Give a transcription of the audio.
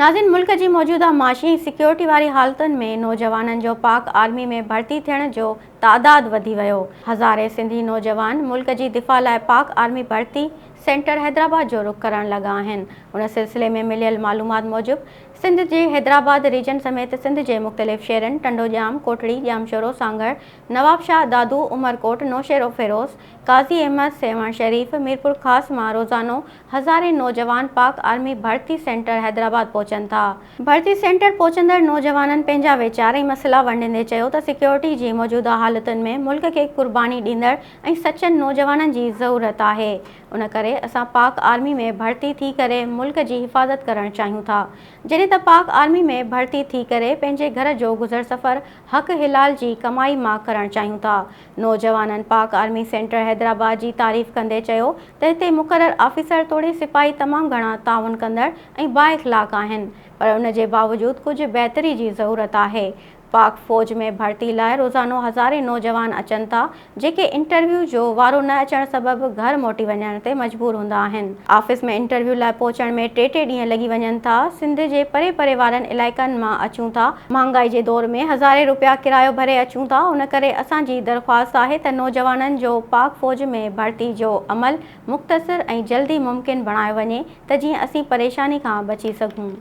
ناظرين ملڪ جي موجوده معاشي ۽ سيڪيورٽي واري حالتن ۾ نوجوانن جو پاڪ آرمي ۾ ڀرتي ٿيڻ جو تعداد وڌي ويو. هزارين سنڌي نوجوان ملڪ جي دفاع لاء پاڪ آرمي ڀرتي سينٽر حيدرآباد جو رخ ڪرڻ لڳا آهن. ان سلسلي ۾ مليل معلومات موجب سنڌ جي حيدرآباد ريجن سميت سنڌ جي مختلف شهرن ٽنڊوڄام، ڪوٽڙي، ڄامشورو، سانگهڙ، نوابشاهه، دادو، عمرڪوٽ، نوشهروفيروز، قاضي احمد، سيوهڻ شريف، ميرپورخاص مان روزانو هزارين نوجوان پاڪ آرمي ڀرتي سينٽر حيدرآباد پهچن ٿا. ڀرتي سينٽر پهچندڙ نوجوانن پنهنجا ويچار ۽ مسئلا ونڊيندي چيو ته سيڪيورٽي جي موجوده حالتن ۾ ملڪ کي قرباني ڏيندڙ ۽ سچن نوجوانن جي ضرورت آهي ان ڪري اسان پاڪ آرمي ۾ ڀرتي ٿي ڪري ملڪ جي حفاظت ڪرڻ چاهيون ٿا جڏهن ته پاڪ آرمي ۾ ڀرتي ٿي ڪري پنهنجي گهر جو گذر سفر حق حلال جي ڪمائي مان ڪرڻ چاهيون ٿا. نوجوانن پاڪ آرمي سينٽر حيدرآباد جي تعريف ڪندي چيو ته هتي مقرر آفيسر توڙي سپاهي تمام گهڻا تعاون ڪندڙ ۽ بااخلاق آهن پر ان جي باوجود ڪجهه بهتري جي ضرورت آهي. پاڪ فوج ۾ ڀرتي لاء روزانو هزارين نوجوان اچن ٿا، جيڪي انٽرويو جو وارو نه اچڻ سبب گهر موٽي وڃڻ تي مجبور هوندا آهن. آفيس ۾ انٽرويو لاء پهچڻ ۾ ٽي ٽي ڏينهن لڳي وڃن ٿا، سنڌ جي پري پري وارن علائقن مان اچون ٿا، مهانگائي جي دور ۾ هزارين روپيا ڪرايو ڀري اچون ٿا، ان ڪري اسان جي درخواست آهي ته نوجوانن جو پاڪ فوج ۾ ڀرتي جو عمل مختصر ۽ جلدي ممڪن بڻايو وڃي ته جيئن اسين پريشاني کان بچي سگهون.